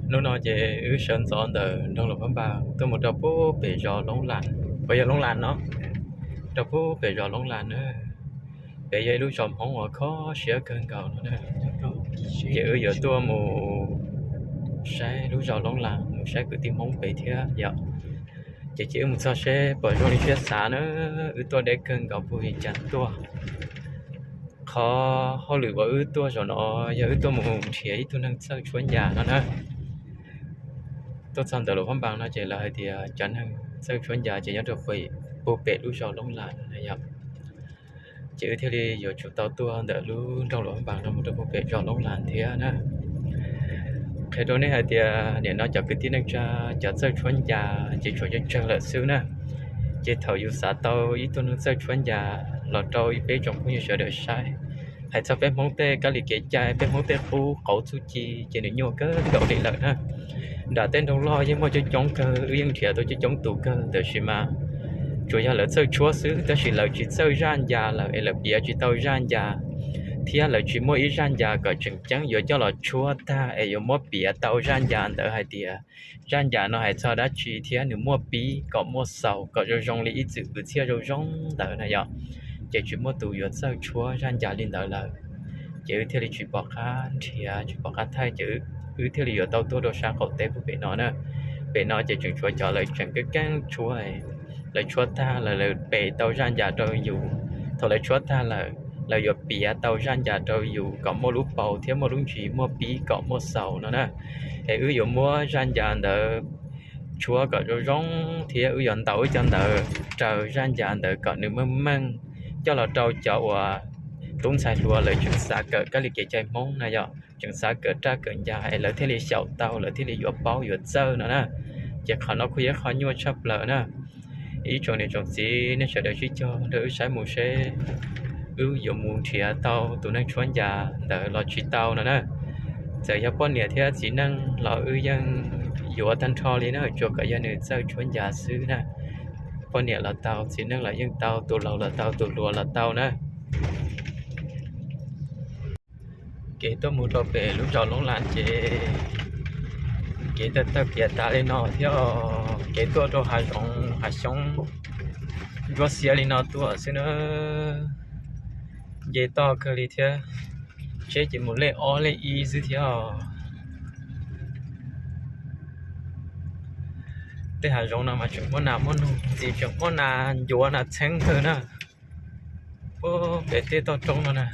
Hnub no ces wb sawv ntxov ntawm nroog Luam Phab Npas tuaj mus rau puag pem zos Loob Las, puas yog Loob Las no? Rau puag pem zos Loob Las na. Pem yog ib lub zos Hmoob uas kho siab kawg nkaus no na. Ces wb yuav tuaj mus saib lub zos Loob Las, mus saib kwv tij Hmoob pem thiab yom. Ces cia wb mus txog seb puas zoo li siab xav na. Wb tuaj deb kawg nkaus puag Vias Cas tuaj. Qhov hauj lwm uas wb tuaj zaum no yog wb tuaj mus nrhiav ib tug neeg txawj tshuab ncas no na. Tuaj txog ntawm Luam Phab Npas no ces lawv hais tias cov neeg txawj tshuab ncas ces nyob rau puag pem lub zos Loob Las no yom. Ces wb thiaj li yuav tsum tau tuaj ntawm lub nroog Luam Phab Npas no mus rau puag pem zos Loob Las thiab na. Qhia rau nej hais tias nim no cov kwv tij neej tsa, cov txawj tshuab ncas ces tshuav tsawg tsawg lawm xwb na. Ces thaum yus xav tau ib tug neeg txawj tshuab ncas los rau peb tsoom phooj ywg sawv daws saib, hais txog peb Hmoob tej kab li kev cai, peb Hmoob tej qub qauv txuj ci ces nws nyuaj kawg nkaus li lawm na. Nram tej nroog loj yeej muaj coob coob kawg, wb yeej nrhiav tau coob coob tus kawg, tab sis mas tsuas yog lawv txawj tshuab xwb, tab sis lawv tsis txawj zaj ncas lawm es lawv piav tsis tau zaj ncas, thiab lawv tsis muaj ib zaj ncas kom tseem ceeb yuav coj los tshuab tag es yuav muab piav tau zaj ncas ntawd hais tias zaj ncas no hais txog dab tsi thiab nws muaj pib kom muaj xaus kom zoo zoo li ib txwm kwv txhiaj zoo zoo ntawd na yom. Ces tsis muaj tus yuav txawj tshuab zaj ncas li ntawd lawm, ces wb thiaj li tsis pom qab nrhiav tsis pom qab thaij, ces wb thiaj li yuav tau tuaj rau sab qaum teb puag pem no na. Pem no ces tseem tshuav cov lawv tseem keeb keeb tshuab, lawv tshuab tag lawm lawv piav tau zaj ncas rau yus. Thaum lawv tshuab tag lawm lawv yuav piav tau zaj ncas rau yus kom muaj lub paus thiab muaj lub ntsis muaj pib kom muaj xaus no na. Es wb yuav muab zaj ncas ntawd tshuab kom zoo zoo thiab wb yuav ntaus wb cov ntawv raws zaj ncas ntawd kom nws meej meej coj los rau cov uas tub ntxhais hluas lawv tseem xav kawm kab li kev cai Hmoob na yom, tseem xav kawm raj kawm ncas es lawv thiaj li xyaum tau, lawv thiaj li yuav paub yuav txawj no na. Ces qhov no kuj yog qhov nyuaj tshaj plaws na. Ib tsoom niam tsoom txiv nej sawv daws sib cog nrog wb saib mus seb wb yuav mus nrhiav tau tus neeg tshuab ncas ntawd los tsis tau no na. Txawm yog poj niam thiab txiv neej los wb yeej yuav tag nrho li na, tsuas kom yog nws txawj tshuab ncas xwb na. Poj niam los tau, txiv neej los yeej tau, tus laus los tau, tus hluas los tau na. Kev tuaj mus rau pem lub zos Loob Las ces kev tawg tawg piav tas li no thiab, kev tuaj rau hav zoov hav xyoob ntsuab xiab li no tuaj xwb na. Nce toj kawg li thiab, tsheb ces mus lej ob lej ib xwb thiab. Tej hav zoov no mas tseem muaj nas muaj noog ntxiv, tseem muaj nas ncuav nas txheeb kawg na. Puag pem tej toj roob no na,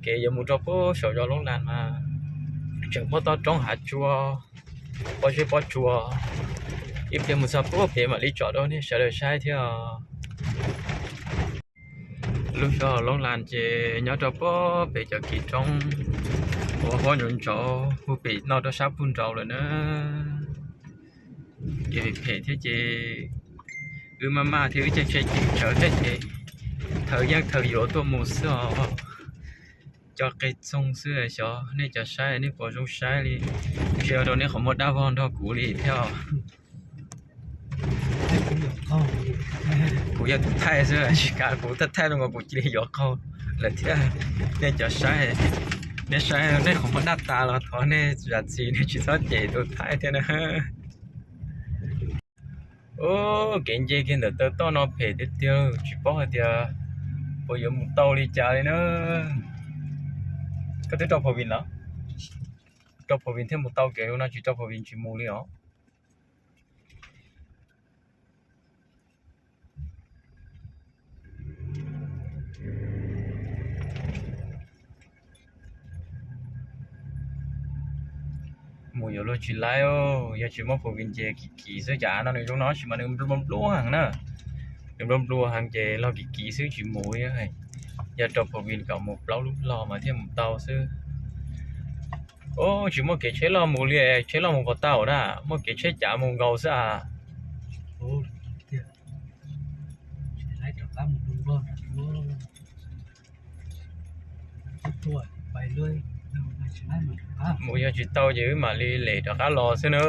kev yuav mus rau puag saum zos Loob Las mas tseem muaj toj roob hav tsua, pob zeb pob tsuas. Ib pliag mus txog puag pem mam li tsom rau nej sawv daws saib thiab. Lub zos Loob Las ces nyob rau puag pem cov kis roob uas huab ntsauv ntsauv puag pem no rau sab puag nraud lawm na. Kev phem thiab ces wb maj maj thiab wb caij tsheb ces tsawv thiab ces thaws yeej thaws yuav tuaj mus xwb os. Cov qe txoog xwb xyov nej cov saib nej puas zoo saib li, ntsia rau nej qhov muag dab vog nrog kuv li thiab. Kuv yog tus thaij xwb tsis kav kuv thaij thaij zoo nkaus kuv cia li yuav qaug lawm thiab. Nej cov saib, nej saib nej qhov muag dab tas los thov nej zam txim, nej tsis txhob cem tus thaij thiab na. Kev nce kiag ntawm taw toj no phem tiag tiag, tsis paub hais tias puas yuav mus tau li cas li na. Koj twb rau phom vim los? Rau phom vim thiaj mus tau kev no, tsis rau phom vim tsis mus li os. Mus yuav luag tsis laib, yog tsis muaj phom vim ces kim kim xwb. Cas no nws zoo no sis mas nws nplua nplua heev na. Nws nplua nplua heev ces log kim kim xwb tsis mus. Yog rau phom vim kom mus plaub lub hlo mas thiaj mus tau xwb. Tsis muaj kev tsheb loj mus li, tsheb loj mus puas tau na, muaj kev tsheb cav mus nkaus xwb a. Mus yog tsis tau ces wb mam li lem rov qab los xwb na.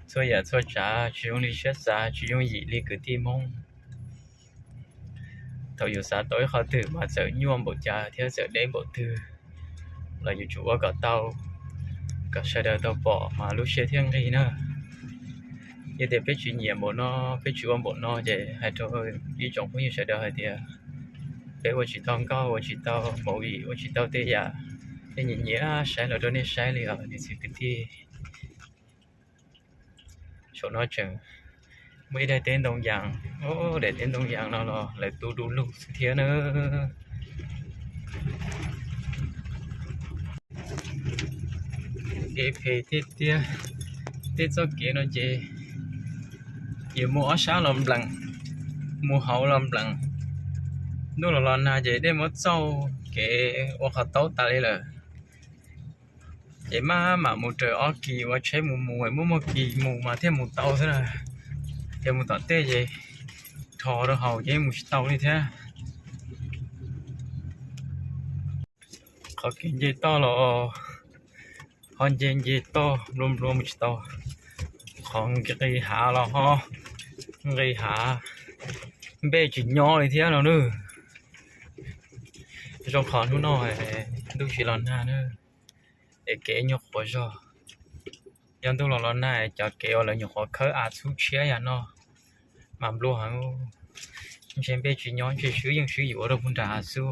Txhua yam txhua tsav tsis zoo li siab xav, tsis yooj yim li kwv tij Hmoob. Thaum yus xav tau ib qhov twg mas txawm nyuaj npaum cas thiab txawm deb npaum twg los yuav tsum ua kom tau. kom sawv daws tau pom mas lub siab thiaj nqig na. Yog tias peb tsis nyiam npaum no, peb tsis ua npaum no ces hais rau ib tsoom phooj ywg sawv daws hais tias peb ua tsis tau nkauj, ua tsis tau movie, ua tsis tau tej yam nej nyiam nyiam saib los rau nej saib li os niam txiv kwv tij. Saum no tseem muaj ib daim teb ntoo yas, daim teb ntoo yas no los lawv tu du lug xwb thiab na. Kev phem tiag tiag, tej txoj kev no ces yus mus ob sab los nplees, mus hauv los nplees. Ntuj los los nag ces dej muab txauj kev ua qhov taub tas li lawm. Ces maj mam mus raws ob kis uas tsheb mus mus, muaj muaj kis mus mas thiaj mus tau xwb na. Ces mus tom tej ces rho rau hauv ces mus tsis tau li thiab. Qhov kev nce toj los ho nce nce toj nplua nplua mus tsis tau. Qhov nqis hav los ho nqis hav, npej tsis nyob li thiab no nawb. Zoo qhov hnub no ntuj tsis los nag na, es kev nyuag qhuav zog. Yog ntuj los los nag cov kev uas lawv nyuam qhuav khawb av txhub tshiab yam no mas nplua heev, ntshe npej tsis nyob, ntshe swb yeej swb yuav rau puag nram hav xwb.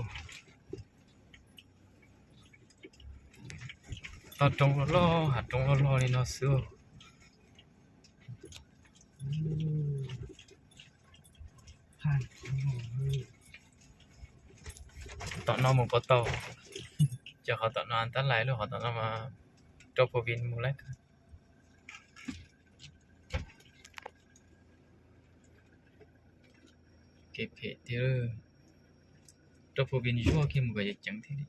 Toj roob loj loj, hav roob loj loj li no xwb. Tom no mus puas tau? Ces qhov tom no tab lais lub qhov tom no mas rau puas vin mus lawm. Kev phem tiag, rau puas vin zuaj kiag mus kom ceev thiab li.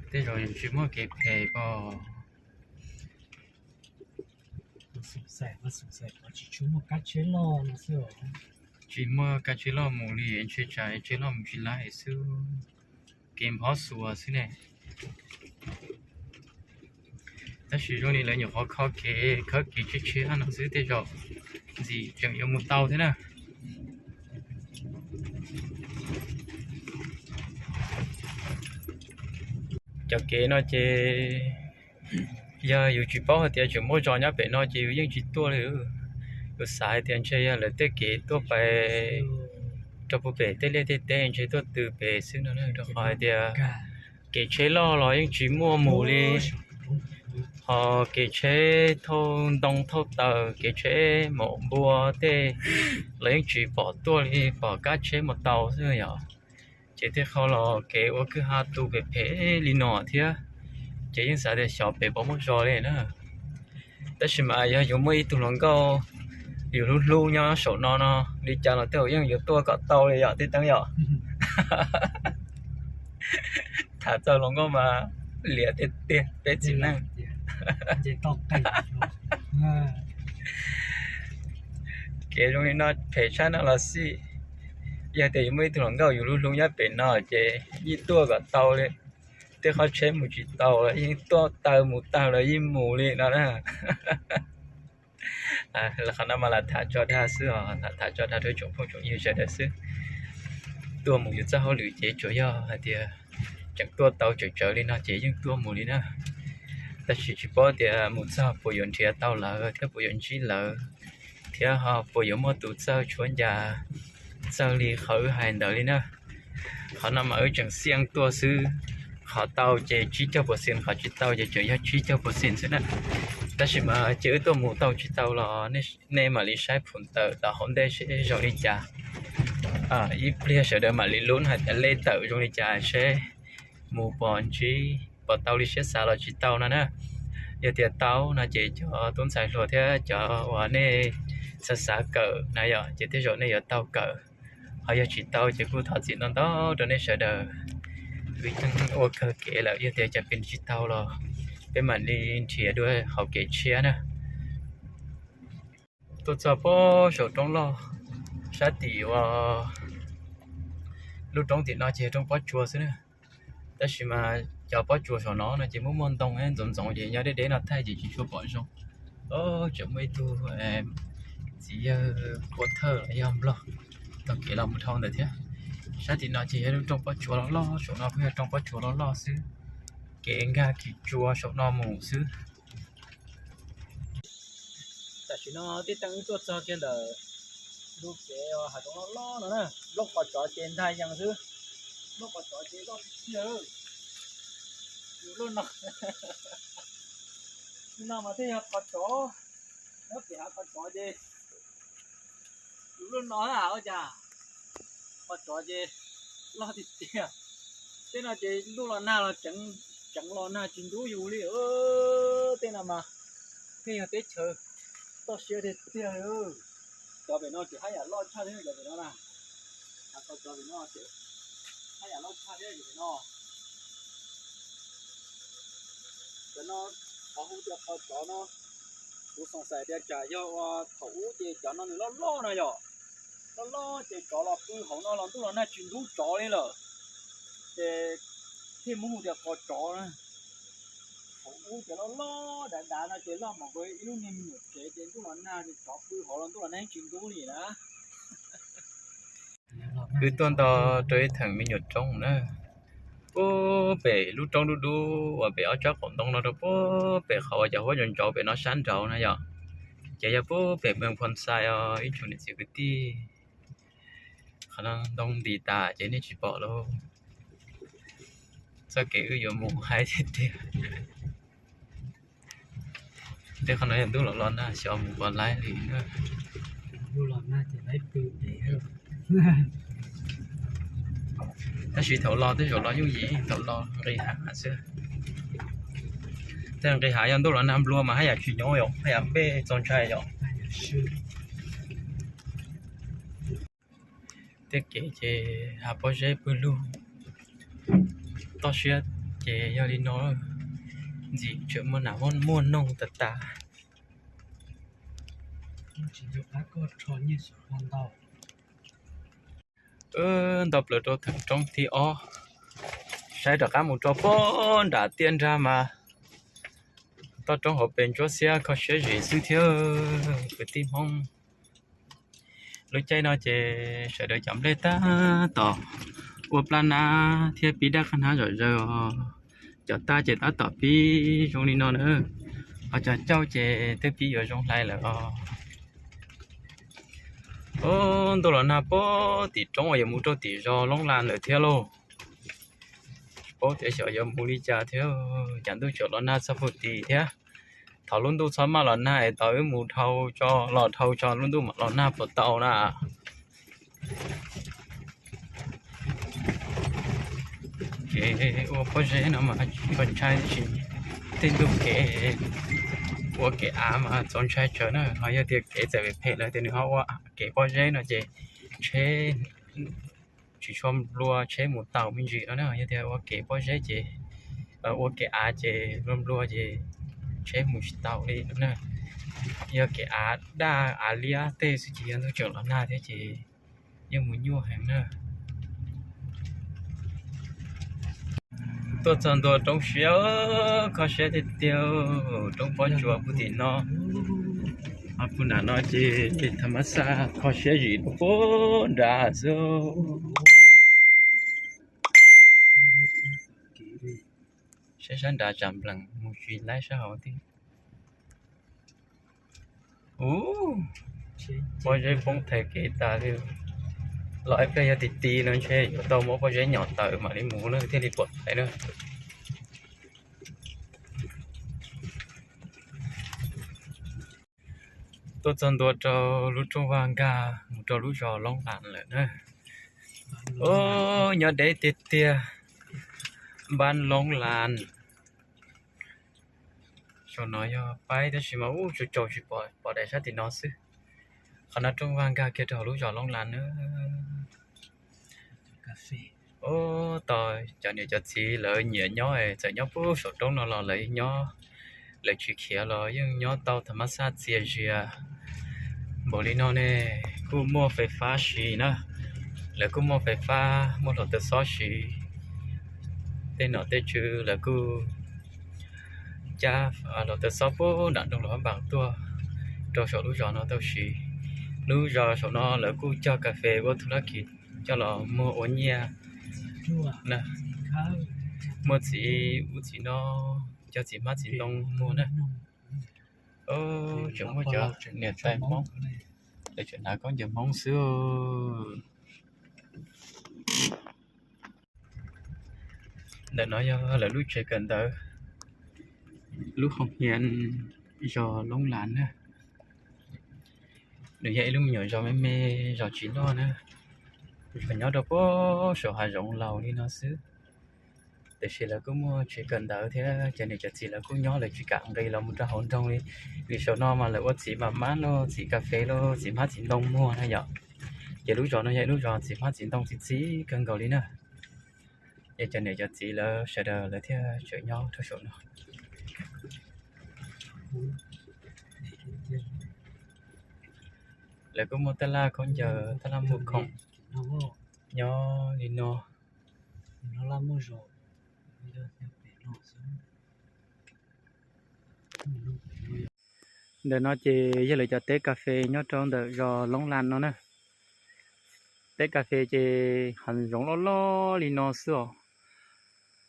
Tej zaum tsis muaj kev phem os. Tsis muaj kab tsheb loj mus li, ntshe tsam tsheb loj mus tsis laib xwb, kev nphob xuas xwb ne. Tab sis zoo li lawv nyuam qhuav kho kev, khawb kev tshiab tshiab no xwb, tej zaum ntxim tseem yuav mus tau thiab na. Cov kev no ces yog yus tsis paub hais tias tseem muaj zos nyob pem no ces yus yeej tsis tuaj li. Yus xav hais tias ntshe yog lawv tej kev tuaj pais rau puag pem tej liaj tej teb, ntshe tuaj tw pem xwb no, rau qhov hais tias kev tsheb loj los yeej tsis muaj mus li. Ho kev tsheb thauj ntoo thauj taws, kev tsheb maum npua tej los yeej tsis pom tuaj li, pom kab tsheb mus tau xwb yom. Ces tej qho los kev ua kwj ha tu pem pem li no thiab, ces yeej xav tias xyov pem puas muaj zos li na. Tab sis mas yog yuav muaj ib tug hluas nkauj yus hlub hlub nyob saum no no, li cas los tej zaum yeej yuav tuaj kom tau li yom tij Teeb yom. Tham txog hluas nkauj mas liam tiag tiag peb txiv neej. Kev zoo li no phem tshaj no los xij, yog tias yuav muaj ib tug hluas nkauj yus hlub hlub nyob pem no ces yeej tuaj kom tau li. Tej qhov tsheb mus tsis tau los yeej tuaj, taw mus tag los yeej mus li no na. Qhov no mas lam tham tso dag xwb os, lam tham tso dag rau tsoom phooj tsoom ywg sawv daws xwb. Tuaj mus yus txoj hauj lwm ces tsuas yog hais tias tseem tuaj tau tsawm tsawv li no ces yeej tuaj mus li na. Tab sis tsis paub tias mus txog puas yuav nrhiav tau lawv thiab puas yuav ntsib lawv, thiab ho puas yuav muaj tus txawj tshuab ncas, txawj li qhov wb hais ntawd li na. Qhov no mas wb tseem xiaj tuaj xwb, qhov tau ces tsib caug percent, qhov tsis tau ces tseem yog tsib caug percent xwb na. Tab sis mas ces wb tuaj mus tau tsis tau los nej mam li saib phum tawm tom hauv ntej seb zoo li cas. Ib pliag sawv daws mam li lub hais tias lej tawm zoo li cas seb mus pom ntsib pom tau li siab xav los tsis tau no na. Yog tias tau no ces cov tub ntxhais hluas thiab cov uas nej xav xav kawm na yom, ces tej zaum nej yuav tau kawm. Ho yog tsis tau ces kuj thov txim ntau ntau rau nej sawv daws. Wb yeej ua kawg kev lawm, yog tias cas peb tsis tau los peb mam li nrhiav dua hauv kev tshiab na. Tuaj txog pob saum roob loj sab tim uas lub roob tim no ces roob pob tsuas xwb na. Tab sis mas Cov pob tsuas saum no no ces muaj muaj ntoo ntxoov ntxoov ces nyob deb deb no thaij ces tsis tshua pom zoo. Tseem muaj ib tug txiv yawg pov thawj los yog nplog taug kev los mus dhau ntawd thiab. Sab tim no ces yog lub roob pob tsuas loj loj, saum no kuj yog roob pob tsuas loj loj xwb. Kev nkag kev tsua saum no mus xwb. Tam sim no tij teej wb tuaj txog kiag ntawm lub kev hav zoov loj loj no na, nplooj qos tsov ces ntag yees xwb. Nplooj qos tsov ces loj tiag tiag. Yus lub no, no mas thiaj yog qos tsov, nyob pem hav qos tsov ces yus lub no ua cas qos tsov ces loj tiag tiag. Tej no ces ntuj los nag los tseev los nag tsis ntub yus li. Tej no mas thiaj yog teb chaws toj siab tiag tiag li. Cov pem no tseem haj yam loj tshaj thiab cov pem no na. Cov pem no tseem haj yam loj tshaj thiab cov pem no. Cov no qhov hu tias qos tsov no, kuv xoom xaim tias tsam yog ua thaum ub ces cov no nws loj loj no yom, loj loj ces tsov los pw hauv no los ntuj los nag tsis ntub tsov li lawm, ces thiaj muab hu tias qos tsov na. Thaum ub ces loj loj dav dav no ces loj npaum nkaus ib lub niag me nyuam tsev ces ntuj los nag ces tsov pw hauv los ntuj los nag yeej tsis ntub li na. Wb tuaj nto rau ib theem me nyuam roob na, puag pem lub roob dub dub uas pem ob sab qaum ntoo no rau puag pem qhov uas cov huab ntsaus ntsaus pem no sab nraud na yom. Ces yog puag pem Moos Phoo Xais os ib tsoom niam txiv kwv tij. Qhov no ntoo ntis tas ces nej tsis pom lauj. Txoj kev wb yuav mus hais tiag tiag. Tej qhov no yog ntuj los los nag xyov mus puas laib li. Tab sis thaum los tej zaum los yooj yim, thaum los nqis hav xwb. Tej nqis hav yog ntuj los nag nplua mas haj yam tsis nyob yom, haj yam npej txaus ntshai yom. Tej kev ces hav pob zeb pw lug, toj siab ces yog li no, ntxim tseem muaj nas muaj noog tas tas. Wb nto plaws rau theem roob thib ob, saib rov qab mus rau puag nram tiaj nrag mas toj roob hauv pes ntsuab xiab kho siab zim xwb thiab kwv tij Hmoob. Lub caij no ces sawv daws cov nplej tab tom ua plab nab thiab pib daj qab hnab zom zaws os. Cov tab ces tab tom pib zoo li no na, ho cov cauj ces twb pib yuav zoo hlais lawm os. Ntuj los nag puag tim roob uas yuav mus rau tim zos Loob Las lawm thiab lauj. Tsis paub tias xyov yuav mus li cas thiab, cas ntuj tseem los nag txog puag tim thiab. Thov lub ntuj txhob maj los nag es tau wb mus dhau tso, los dhau tso lub ntuj mam los nag puas tau na. Kev ua pob zeb no mas tsis ntshai, tab sis tej ntug kev ua kev av mas txaus ntshai tsawv na. Ho yog tias kev txawm phem lawm tias nws ho ua kev pob zeb no ces tsheb tsis tshua nplua tsheb mus tau me ntsis no na. Yog tias ua kev pob zeb ces, ua kev av ces nplua nplua ces tsheb mus tsis tau li no na. Yog kev av daj av liab tej xwb ces yog ntuj tseem los nag thiab ces yeej mus nyuaj heev na. Tuaj txog ntua roob siab, kho siab tiag tiag, roob pob tsuas puag tim no. Ho puag nram no ces thas mas xaj kho siab zim rau puag nrad xwb. Saib sab nrad tsam nplees mus tsis laib sab hauv thiab. Ub, pob zeb poob thaiv kev tas li. Los ib pliag yog ti ti no ntshe yuav tau muab pob zeb nyom tawm mam li mus na thiaj li pom thaiv na. Tuaj txog ntua rau lub rooj vag nkag mus rau lub zos Loob Las lawm na. Ub, nyob deb tiag tiag, npab Loob Las. Saum no yog paib tab sis mas ub tsaus tsaus tsis pom, pom daim sab tim no xwb. Qhov no rooj vag nkag kiag rau hauv lub zos Loob Las na. Ub, tos cov niam cov txiv lawv nyiam nyob, txawm nyob puag saum roob no los lawv nyob, lawv tsis khiav los yeej nyob tau thas mas xaj txias zias npaum li no ne. Kuj muaj fais fab siv na, lawv kuj muaj fais fab muaj hluav taws xob siv. Tej nom tej tswv lawv kuj cab los taw xob puag nram nroog Luas Phab Npas tuaj rau saum lub zos no tau siv. Lub zos saum no lawv kuj cog kas fes ua thub lab kis coj los muag ua nyiaj na, muag txiv ub txiv no, cog txiv hmab txiv ntoo muag na. Tseem muaj cov niam tais Hmoob, lawv tseem hnav khaub ncaws Hmoob xwb. Ntawm no yog lawv lub tsev kawm ntawv, lub hoo hias zos Loob Las na. Nws yog ib lub me nyuam zos me me, zos tsis loj na, zos nyob rau puag saum hav zoov laus li no xwb. Tiam sis lawv kuj muaj tsev kawm ntawv thiab cov niam cov txiv lawv kuj nyob, lawv tsis kam nqis los mus rau hauv nroog li, vim saum no mas lawv ua txiv mam mab los txiv kas fes los txiv hmab txiv ntoo muag na yom. Ces lub zos no yog ib lub zos txiv hmab txiv ntoo txi txiv kawg nkaus li na. Ces cov niam cov txiv lawv sawv daws lawv thiaj tseem nyob rau saum no. Lawv kuj muaj tab laj khaub ncaws tab laj muag khoom nyob li no. Ntawm no ces yog lawv cov teb kas fes nyob rau ntawm zos Loob Las no na. Teb kas fes ces hav zoov loj loj li no xwb os.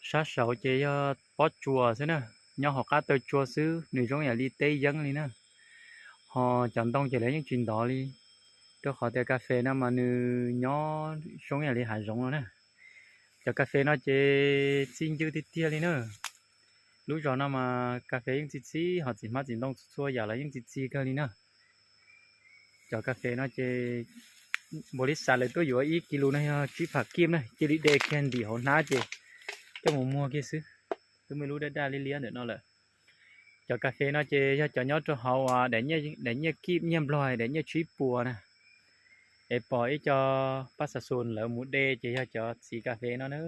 Sab saud ces yog pob tsuas xwb na, nyob hauv qab taw tsua xwb, nws zoo yam li teb yeeb li na. Ho cov ntoo ces lawv yeej tsis ntov li, rau qhov tias kas fes no mas nws nyob zoo yam li hav zoov no na. Cov kas fes no ces txi ncw tiag tiag li na. Lub zos no mas kas fes yeej txi txib, ho txiv hmab txiv ntoo txhua yam los yeej txi txi kawg li na. Cov kas fes no ces npaum li xav lawv tuaj yuav ib kis lus no yog tsib phav kib na, cia li de kiag ntim hauv hnab ces coj mus muag kiag xwb. Twb muaj ib lub daj daj liab liab ntawm no lawm. Cov kas fes no ces yog cov nyob rau hauv daim nyiaj kib, nyiaj nplog, daim nyiaj tsib puas na. Es pom ib co pab xav xus lawv mus de ces yog cov txiv kas fes no na.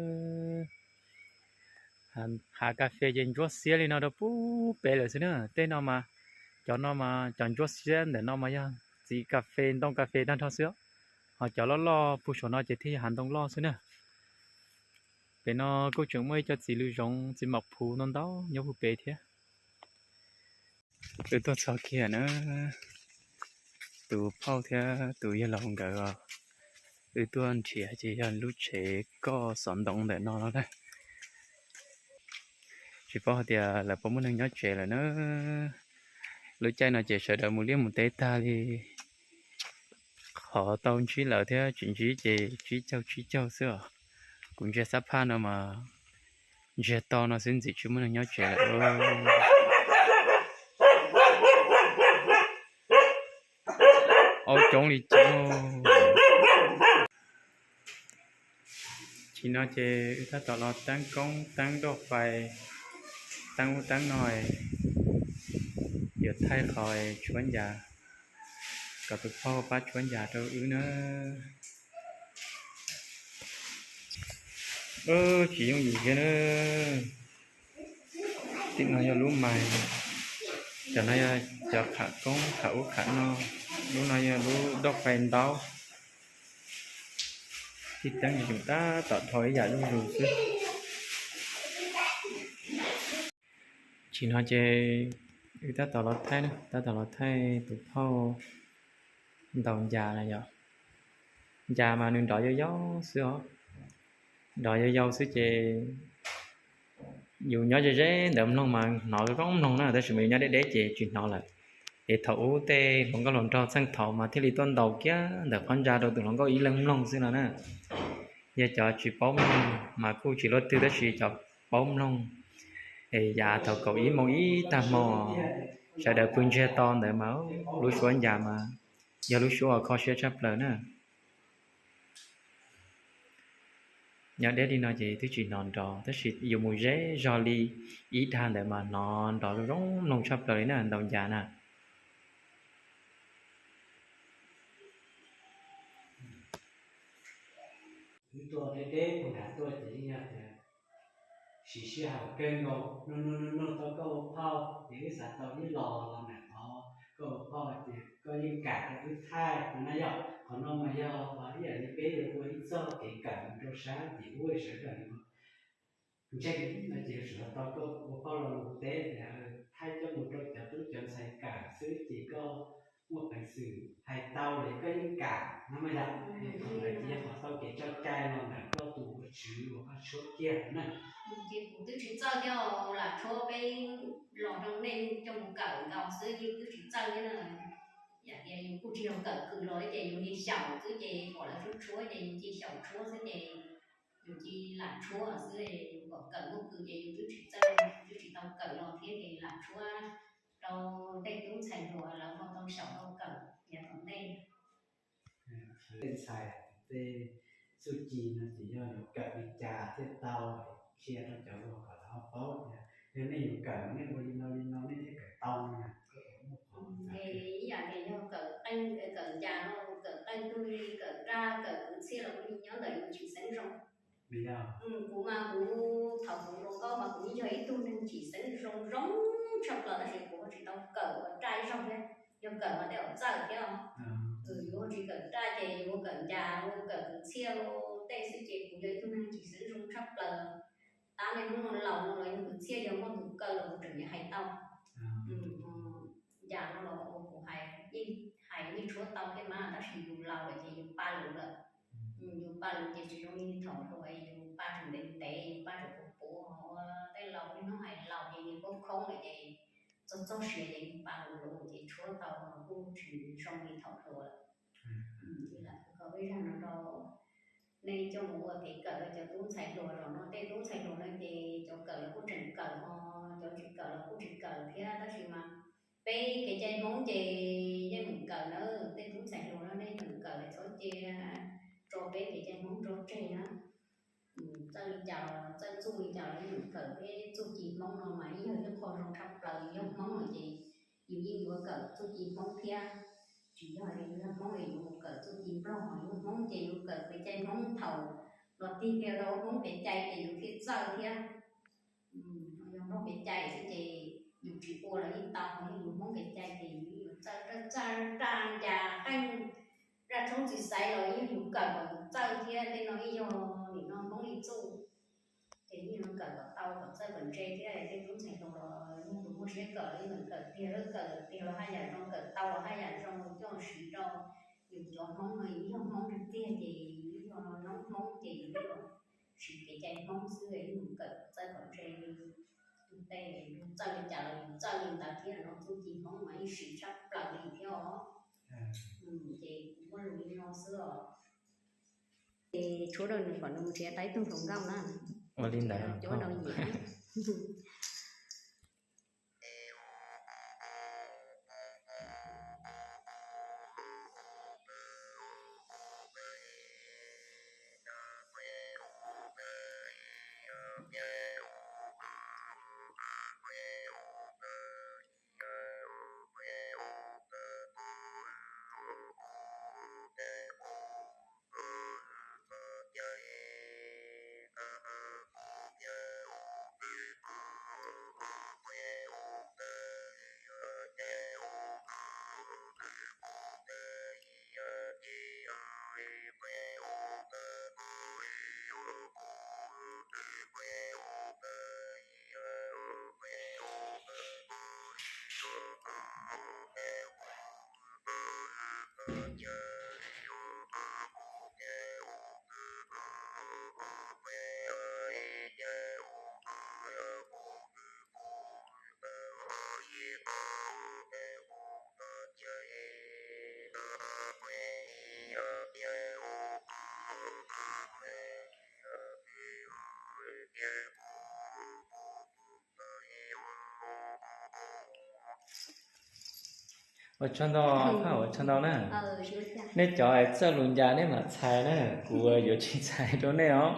Hav kas fes ces ntsuab xiab li no rau pub pem lawm xwb na. Tej no mas, cov no mas cov ntsuab xiab ntawm no mas yog txiv kas fes ntoo kas fes tag nrho xwb, ho cov loj loj puag saum no ces thiaj yog hav ntoo loj xwb na. Pem no kuj tseem muaj ib co txiv lws zoov txiv mam phuv ntau ntau nyob puag pem thiab. Wb tuaj txog kiag na, tus phauj thiab tus yawg laus nkawd os. Wb tuaj nrhiav ces yog lub tsev koj xov ntoo ntawm no no na. Tsis paub hais tias lawv puas muaj neeg nyob tsev lawm na. Lub caij no ces sawv daws mus liaj mus teb tag li. Qhov tau ntsib lawv thiab tsis ntsib ces tsib caug tsib caug xwb os. Kuv ntsia xab phaj no mas ntsiag to no xwb, ntxim tsis muaj neeg nyob tsev lawm. Au coob li coob. Tsis no ces wb tab tom los teeb koob teeb doj fais, teeb ub teeb no, yuav thaij qhov tshuab ncas, kom tus phauj pab tshuab ncas rau wb na. Tsis yooj yim thiab na. Tim no yog lub mais, cov no yog cov qham koob qham ub qham no, lub no yog lub doj fais ntaub. Tib teeb tseem tab tom dhau ib yam zuj zus xwb. Tsis no ces wb tab tom los thaij na, tab tom los thaij tus phauj ntaus ncas na yom. Ncas mas nws nrov yau yau xwb os. Nrov yau yau xwb ces yus nyob ze ze ntawd mloog mas hnov zoo mloog na, tab sis mas yus nyob deb deb ces tsis hnov lawm. Es thaum ub tej hluas nkauj hluas nraug txheej thaum mas thiaj li tuaj ntaus kiag ntawm phab ntsa rau tus hluas nkauj ib leeg mloog xwb no na. Yog cov tsis paub mloog mas kuj tsis luaj twg, tab sis cov paub mloog es yav thaum kaum ib moos ib tag hmo sawv daws pw ntsiag to ntawd mas lub suab ncas mas yog lub suab uas kho siab tshaj plaws na. Nyob deb li no ces twb tsis hnov nrov, tab sis yus mus ze zog li ib dag ntawd mas hnov nrov zoo mloog tshaj plaws li na, ntaus ncas na. Wb tuaj deb deb puag nrad tuaj ces yeej yog tias siv sij hawm kawg nkaus, mloog mloog mloog mloog tau koj ua phauj ces wb xav tau ib los los ntawm qhov koj ua phauj ces koj yeej kam rau wb thaij no na yom. Qhov no mas yog ib yam li peb yuav ua ib txoj kev kawm mus rau sab tim ub sawv daws yuav ntseeg no ces yuav tsum tau koj ua pab lo lus teb tias thaij coj mus rau cov tub cov ntxhais kam xwb ces koj muaj peev xwm hais tau los koj yeej kam no mas yom. Qhov ntawd ces yog qhov tau kev tso cai los ntawm koj tus ua tswv uas koj tshuab kiag na. Ces kuv twb tsis txawj thiab, lam tshuab peb los rau nej coj mus kawm nkaus xwb, yeej twb tsis txawj thiab na. Yam tias yus kuj tsis yog kawm kws los ces yus cia xyaum xwb ces pom lawv tshuab tshuab ces yus cia xyaum tshuab xwb ces yus cia lam tshuab xwb, yus kom kawm muaj kws ces yus twb tsis txawj, twb tsis tau kawm los thiab ces lam tshuab rau tej tub ntxhais hluas lawv ho tau xyaum tau kawm yav tom ntej. Tej ntxhais, tej txuj ci no ces yog yuav kawm li cas thiaj tau, qhia rau cov hluas kom lawv ho paub tias yog nej yuav kawm nej ua li no li no nej thiaj kawm tau na. Ib yam tias yog kawm qeej, kawm ncas no, kawm qeej tug li, kawm raj, kawm kwv txhiaj los kuj nyob ntawm yus tsis xeeb zoo. Kuv mas kuv, thaum kuv hluas nkauj mas kuv yog ib tug neeg tsis xeeb zoo zoo tshaj plaws tab sis kuv ho tsis tau kawm ua raj ib zaug thiab, yog kawm mas tej zaum txawj thiab os. Yus ho tsis kawm raj ces yus ua kawm ncas, ua kawm kwv txhiaj tej xwb ces kuv yog ib tug neeg tsis xeeb zoo tshaj plaws. Tab niaj hnub no laus no los yog kwv txhiaj yog muaj tus kaw los kuv tseem yuav hais tau. Ncas no los kuv hais, yeej hais yeej tshuab tau thiab mas tab sis yus laus lawm ces yus pa lus lawm. Yus pa lus ces tsis zoo li thaum hluas, yus pa tseem ntev ntev, yus pa tseem puv puv, ho ua tej laus niaj hnub hais laus ces nws khoob khoob lawm ces txog txog siav ces yus pa lus lus ces tshuab tau kuj tsis zoo li thaum hluas lawm. Peb zaj no rau nej coj mus ua kev kawm rau cov tub ntxhais hluas los no, tej tub ntxhais hluas no ces cov kawm los kuj tseem kawm ho, cov tsis kawm los kuj tsis kawm thiab tab sis mas peb kev cai Hmoob ces yeej meem kawm na, tej tub ntxhais hluas no nej meem kawm txhob cia tso peb kev cai Hmoob tso tseg na. Txawj li cas los txawj txuj li cas los yeej meem kawm, peb txuj ci Hmoob no mas ib yog ib qho zoo tshaj plaws, yus yog Hmoob no ces yus yeej yuav kawm txuj ci Hmoob thiab. Tsis yog hais tias yus yog Hmoob es yus mus kawm txuj ci Nplog, yus yog Hmoob ces yus kawm kev cai Hmoob thaum los tig kiag rau Hmoob kev cai ces yus thiaj txawj thiab. Yog Nplog kev cai xwb ces yus tsis ua los yeej tau, yog yus Hmoob kev cai ces yus txawj raj, txawj raj ncas qeej, raj tshoob txiv xaiv los yog yus kawm kom yus txawj thiab. Tej no ib yog nim no Hmoob li txuj ces yeej yuav kawm kom tau kom txawj kom ntse thiab. Tej tub ntxhais hluas los yog tus muaj siab kawm los yeej meem kawm tiag, kawm tiag los haj yam zoo, kawm tau los haj yam zoo, coj siv rau yus cov Hmoob no, yus yog Hmoob tiag tiag ces yus yog noob Hmoob ces yus siv kev cai Hmoob xwb, yus kawm kom txawj kom ntse li. Tej yus txawj li cas los yus txawj li ntawd thiab no, txuj ci Hmoob mas yeej siv tshaj plaws li thiab os. Ces kuv muaj lus li no xwb os. Ces tshuab rau nws kom nws mus nrhiav tau ib tug hluas nkauj na. Ua li ntawd. Tshuab rau nyiam. Ua tsaug ntau, phauj, ua tsaug ntau na. Nej cov txawj lus ncas nej mam txhais na, kuv yuav tsis txhais rau nej os.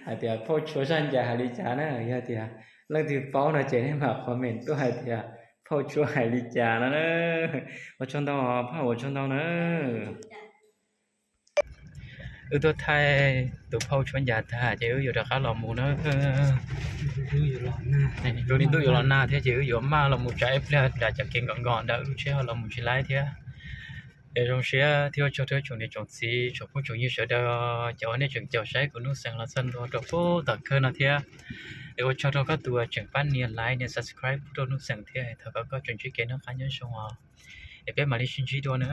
Hais tias phauj tshuab zaj ncas hais li cas na, yog tias leej twg paub no ces nej mam comment tuaj hais tias phauj tshuab hais li cas no na. Ua tsaug ntau, phauj, ua tsaug ntau na. Wb tuaj thaij tus phauj tshuab ncas tag ces wb yuav rov qab los mus na. Zoo li ntuj yuav los nag thiab ces wb yuav maj los mus tsa ib pliag nram cov kev nkos nkos ntawd, lub tsheb ho los mus tsis laib thiab. Es zoo siab thiab ua tsaug rau tsoom niam tsoom txiv tsoom phooj tsoom ywg sawv daws cov uas nej tseem caum saib kuv lub xeem los txog ntua rau puag tom kawg no thiab. Es ua tsaug rau koj tus tseem pab nias like nias subscribe pub rau Nuj Xeem thiab, thov kom koj tsuas ntsib kev noj qab nyob zoo os. Es peb mam li sib ntsib dua na.